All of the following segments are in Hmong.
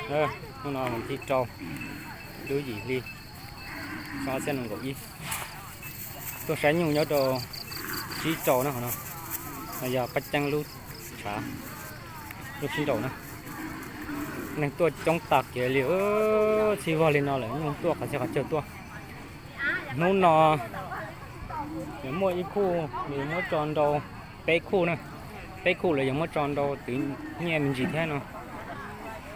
Hnub no vas thib rau, lub yim hli, xyoo ob txhiab nees nkaum ib. Tuaj saib nyuj nyob rau tsib rau na, qhov no, no yog Paj Ceeb lub tshav, lub tsib nraum na. Neeg tuaj coob tag kev li, txhij vog li no lawm nyuj tuaj qhov txhia qhov chaw tuaj. Hnub no yuav muaj ib khuj, yuav muab tso nrau peb khuj na, peb khuj lawv yuav muab tso nrau twv nyiaj me ntsis thiab no.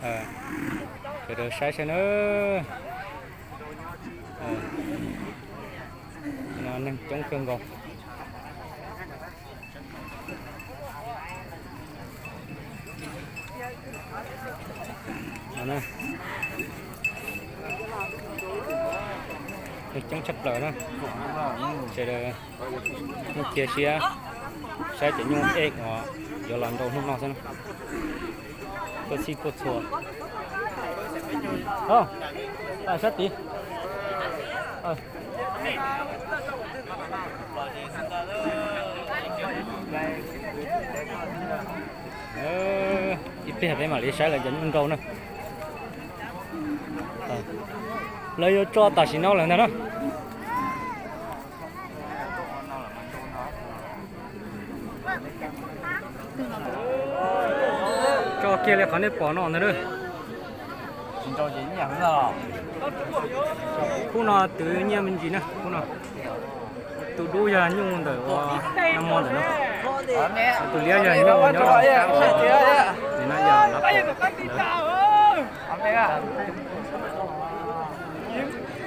Sawv daws saib saib na, neeg coob kawg nkaus. Neeg coob tshaj plaws na, sawv daws muaj cia siab saib cov nyuj ej uas yuav los nrau hnub no xwb na. Tuaj txhij tuaj txhua. Sab tid. Ib pliag peb mam li saib lawv cov nyuj nrau na. Lawv yuav tso tam sim no lawm ntag na. Tso kiag li qhov nej pom no ntag na. Khub no twv nyiaj me ntsis na, khub no. Tus dub yog nyuj ntawm ua nag hmo ntawm no. Tus liab yog nyuj nyob, nim no yog lab pom ntawd.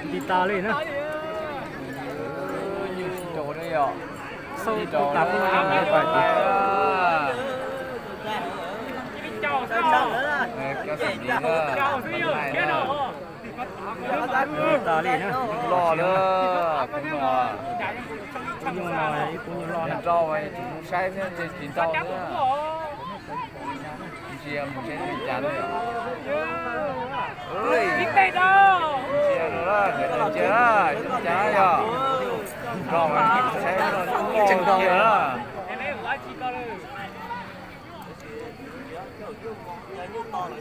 Nti tas li na. Xauj tus tas kuj no coj mus pais ces. Nti tas li na. Loj lawm. Kuv nyuj no ib kuv nyuj loj na. Tsis mus saib thiab tsis nrau thiab. Ntsia mus seb li cas na yom. Ntsia no, ntsia li cas yom. Nrau mas saib tseem nrau na.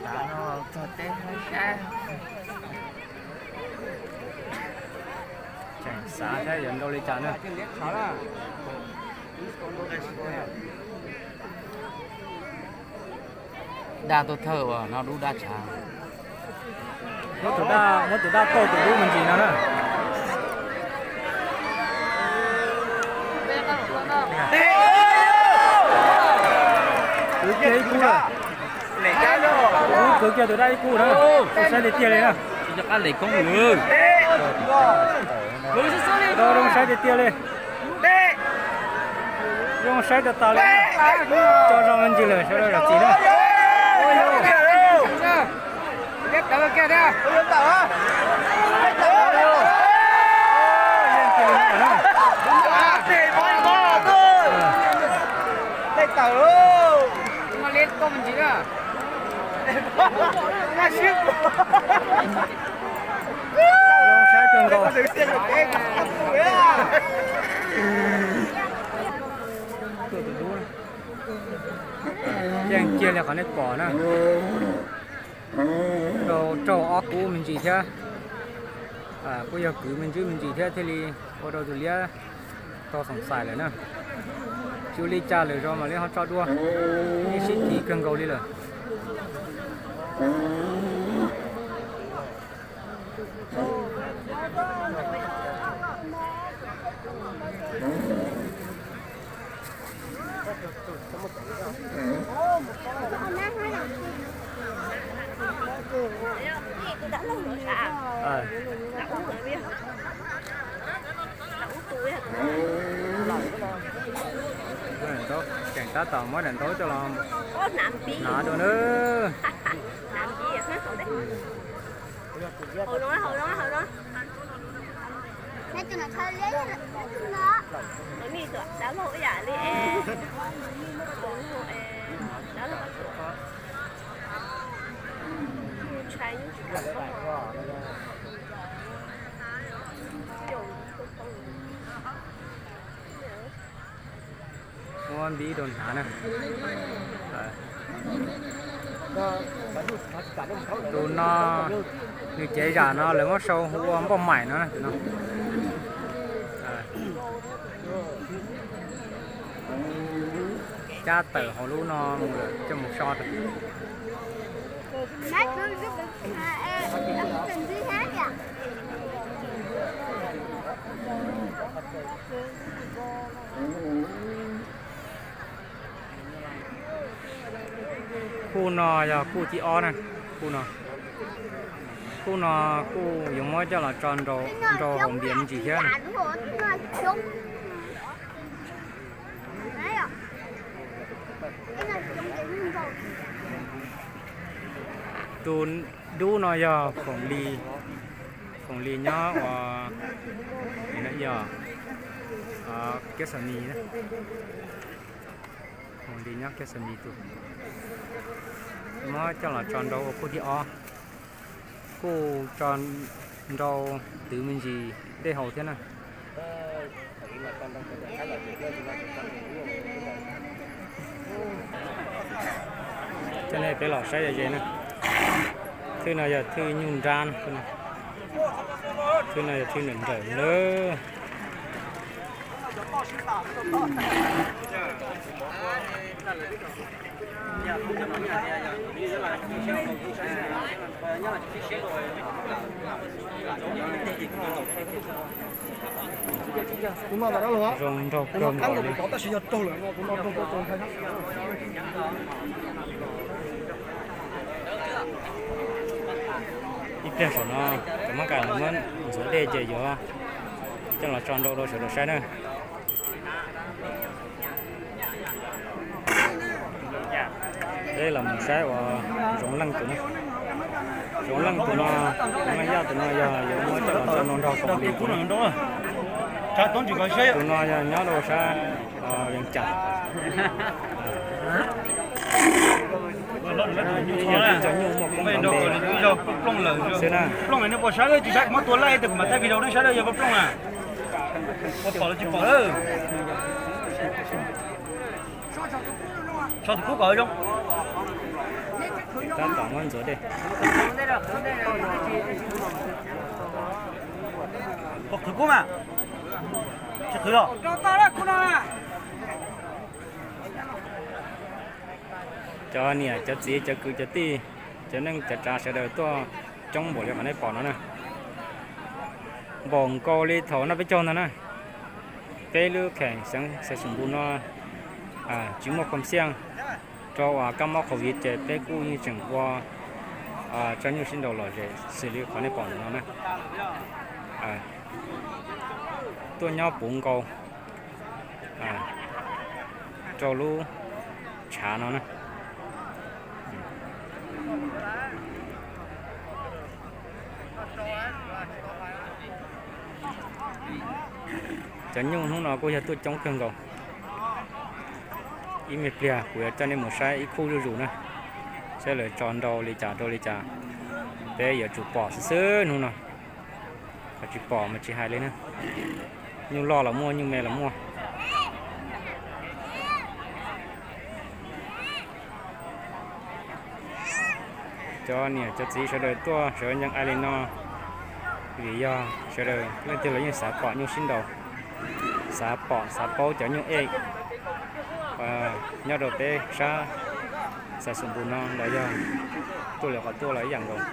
Tav no txog teb saib. Tseem xav saib yuav nrau li cas na. Daj tuaj thawj uas no dub daj tshav. Muab tus daj, muab tus daj tauj tus dub me ntsis no na. Kwv kiag ib kub lawm. Kwv kiag tus daj ib kub na. Zoo saib tiag tiag li na. Rau zoo saib tiag tiag li. Zoo saib tas tas li. Tso zoo me ntsis lawm sawv daws zam txim na. Zoo saib kawg nkaus. Yeej kiag li qhov nej pom na. Rau raug ob kub me ntsis thiab. Kuj yog kwv me ntsis me ntsis thiab thiaj li ua rau tus liab tau xoom xais lawm na. Tsis ua li cas lawm zos mam li ho tso dua. Yeej sib kis kawg nkaus li lawm. Tseem tab tom muab daim ntaub coj los hnav dua na. Muab npib rau hnav na. Tus no nws cev zam no lawv muab sau hu ua npauj maim no, tus no. Cab tawm hauv lub no mus lawm coj mus so rau. Kuj no yog kuj thib ob na, kuj no. Kuj no kuj yuav muab coj los tso nrau hauv npias me ntsis thiab. Tus dub no yog Foom Lis, Foom Lis nyob ua, Kiab Xos Nis, Foom Lis nyob Kiab Xos Nis tus. Muab coj los tso nrau ua kuj thib ob, kuj tso nrau twv me ntsis dej haus thiab na. Coj nej peb los saib ze ze na. Thwj no yog thwj nyuj nrab, thwj no yog thwj nrawm nrawm na. Zoo nraug kawg nkaus li. Ib pliag saum no cov mab kas lawv muab ntxuav dej ces yuav coj los tso nrau rau sawv daws saib na. Peb los mus saib uas Zoov Leej tus no. Zoov Leej tus no, Zoov Leej Yaj tus no yog yuav muab coj los tso nrau nrog Foom Lis tus no. Tus no yog nyob rau sab Vees Cas. Yog tib co nyuj muaj koob nrov npe xwb na. Tab tom muab ntxuav dej. Qhwv kub mas, tsis qhwv los. Cov niam cov txiv cov kwv cov tij, cov neej cov tsav sawv daws tuaj coob npaum li qhov nej pom no na. Npaum nkaus li thaum no peb caug ntag na. Peb lub kheem xeev Xais Xoom Npus no tsis muaj koom xiaj rau uas kab mob Covid ces peb kuj yeej tseem ua tso nyuj sib nraus lom zem xws li qhov nej pom ntawm no na. Tuaj nyob puv nkaus rau lub tshav no na. Cov nyuj hnub no kuj yog tuaj coob kawg nkaus. Ib me pliag kuv yuav coj nej mus saib ib khub zuj zus na, saib lawv tso nrau li cas rau li cas. Peb yuav tsum pom xwb xwb hnub no, qhov tsis pom mas tsis hais li na. Nyuj loj los muaj, nyuj me los muaj. Cov niam cov txiv sawv daws tuaj sawv daws nyeem ai li no, vim yog sawv daws leej twg los yeej xav pom nyuj sib nraus, xav pom xav paub cov nyuj ej nyob rau peb sab Xais Xoom Npus no los yog tuaj lawm qhov tuaj los ib yam nkaus.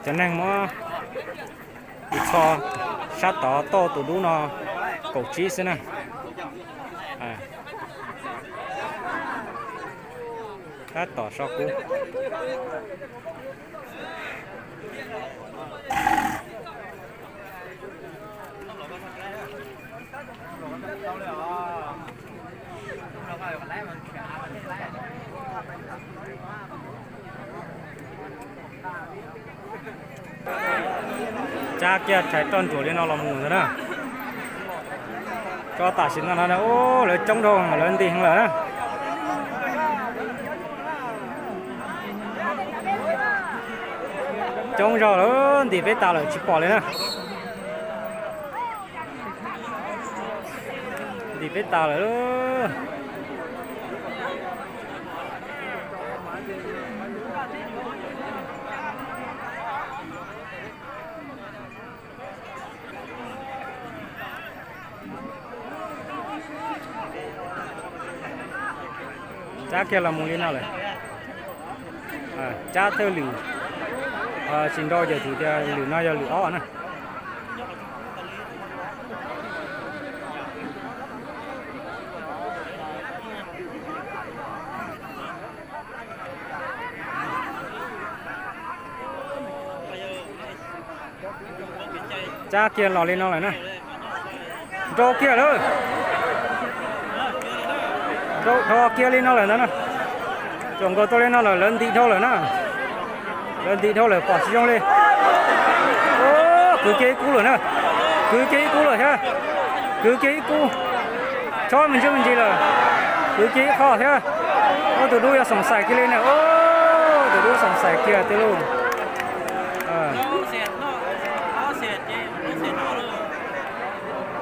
Cov neeg muab tus tsho sab tod tauj tus dub no kaum tsib xwb na. Tab tom so kub. Cab kiag rhais roj ntsuam li no los mus ntag na. Tso tam sim no no, ub, lawv coob dhau, lawv nti heev lawm na. Coob zog lawm, ntim peb tas lawm tsis pom li na. Ntim peb tas lawm. Cab kiag los mus li no lawm. Cab thawj lwm, tsis nrau ces tus tias lwm no yog lwm ob na. Cab kiag los li no lawm na. Nrau kiag lawm. Nrau dhau kiag li no lawm ntag na. Tsom nkaus tau li no lawm, lawv ntim dhau lawm na. Lawv ntim dhau lawm pom tsis zoo li. Kwv kiag ib kub lawm na. Kwv kiag ib kub lawm thiab. Kwv kiag ib kub. Chob me ntsis me ntsis lawm. Kwv kiag ib qho thiab. Tus dub yuav xoom xais kiag li na. Tus dub xoom xais kiag tiag lauj.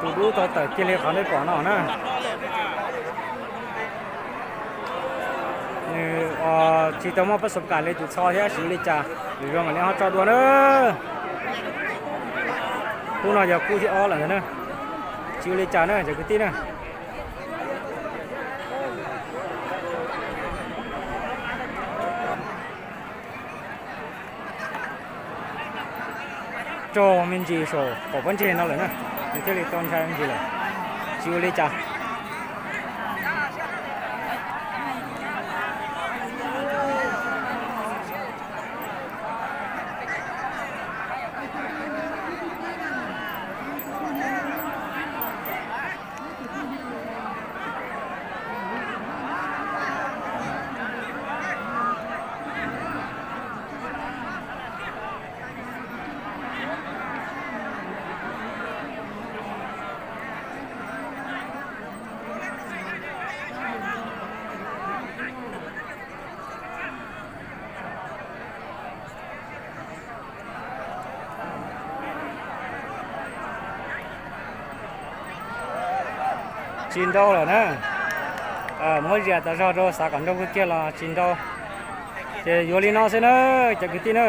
Tus dub tau tawm kiag li qhov nej pom no na. Nws tsis tau muaj pab xov kas li tus txho thiab, tsis ua li cas, lwm zaus mam li ho tso dua na. Kub no yog kub thib ob lawm ntag na. Tsis ua li cas na cov kwv tij na. Raug me ntsis saum qaum pob ntseg no lawm na, nws thiaj li tau ntshai me ntsis lawm. Tsis ua li cas. Tsis nrau lawm na. Muab zias tas zog rau xav kom nrau kawg kiag los tsis nrau. Ces yuav li no xwb na cov kwv tij na.